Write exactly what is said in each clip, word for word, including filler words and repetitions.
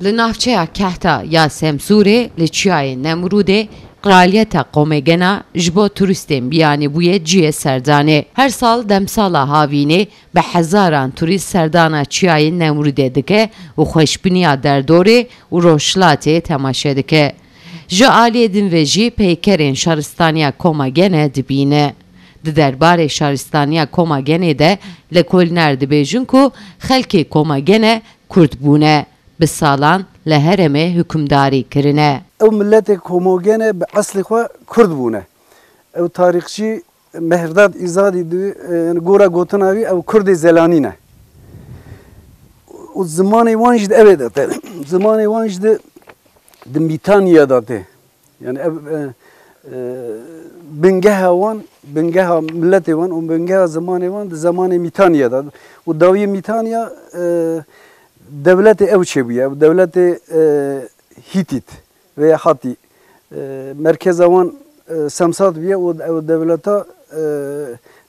Li navçeya Kehta ya Semsûrê li Çiyayê Nemrûdê Kraliyeta Komegena ji bo turîstên biyanî bûye cihê serdanê. Her sal demsala havînê bi hezaran turîst serdana Çiyayê Nemrûdê dike û xweşbîniya derdorê û rojhilatê temaşe dike. Ji aliyê din ve jî peykerên şaristaniya Komagene dibîne. Di derbarê şaristaniya Komagenê de lekolîner dibêjin ku xelkê Komagene Kurd bûne. Bi salan li herêmê hukimdarî kirine. Ew miletê Komogene bi eslê xwe Kurd bûne. Ew tarîxçî Mehrdad Îzadî di, e, yani gora gotina wî ew Kurdê Zelanî ne. Û zimanê wan jî di ew ê de te. Zimanê wan jî di, di Mîtaniya de tê. Yani ev, e, e, bingeha wan, bingeha miletê wan û bingeha zimanê wan di zemanê Mîtaniya de. Û dawiyê Mîtaniya, e, dewletê ew çêbûye. Ew dewletê, e, Hîtît veya Hatî. E, merkeza wan, e, Semsat bûye û ew dewleta, e,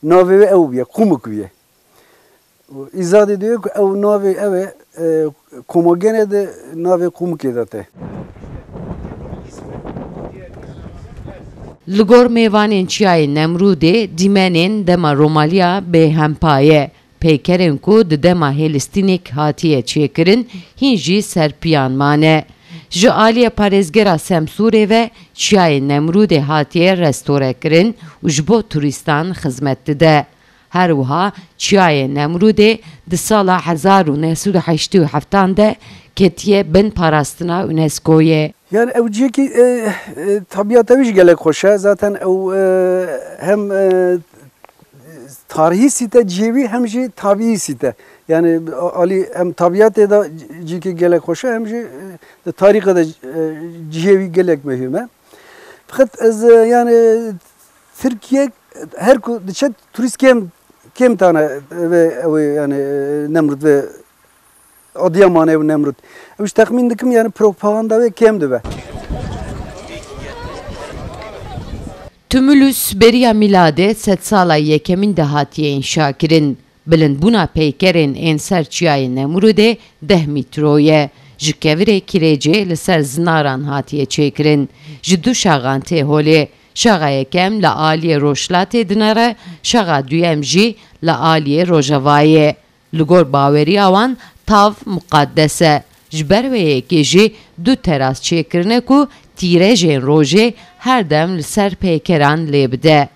navê wê ew bûye, Qumuk bûye. Û Îzadê diye ku ew navê ew e, e, Komogene de navê Qumukê de te. Li gor mêvanên Çiyayê Nemrûdê dîmenên dema Romaliya bêhempa ye. Peykerên ku di dema Hêlistînêk hatiye çêkirin, hîn jî ser piyan mane. Ji aliyê parêzgera Semsûrê ve Çiyayê Nemrûdê hatiye restore kirin û ji bo turîstan xizmet dide. Her wiha Çiyayê Nemrûdê di sala hezar û neh sed û heştê û heft de ketiye bin parastina UNESCOyê. Yani ew cihekî, e, e, tabiata wî jî gelek xweş e. Zaten ew, e, hem, e, tarihî sîte cihê wî hem jî tabiî sîte. Yani a-, alî hem tabiatê de cihekî gelek xweş e hem jî, e, di tarîxê de, e, cihê wî gelek muhîm e. Feqet ez, e, yani Tirkiye her ku diçe turîst kêm, kêm tane ve ew ê yani, e, Nemrûd ve Adıyamanê û Nemrûd. Ew ji texmîn dikim yani propaganda wê kêm dibe. Tumulus beriya mîladê sedsala yekemîn de hatiye înşa kirin. Bilindbûna peykerên ên ser Çiyayê Nemrûdê deh mîtro ye. Ji kevirê kirêcê li ser zinaran hatiye çêkirin. Ji du şaxan tê holê. Şaxa yekem li aliyê rojhilatê dinere, şaxa duyem jî li aliyê rojavayê. Li gor baweriya wan tav muqaddes e. Ji ber wê yekê jî du teras çêkirine ku tîrejên rojê her dem li ser peykeran lê bide.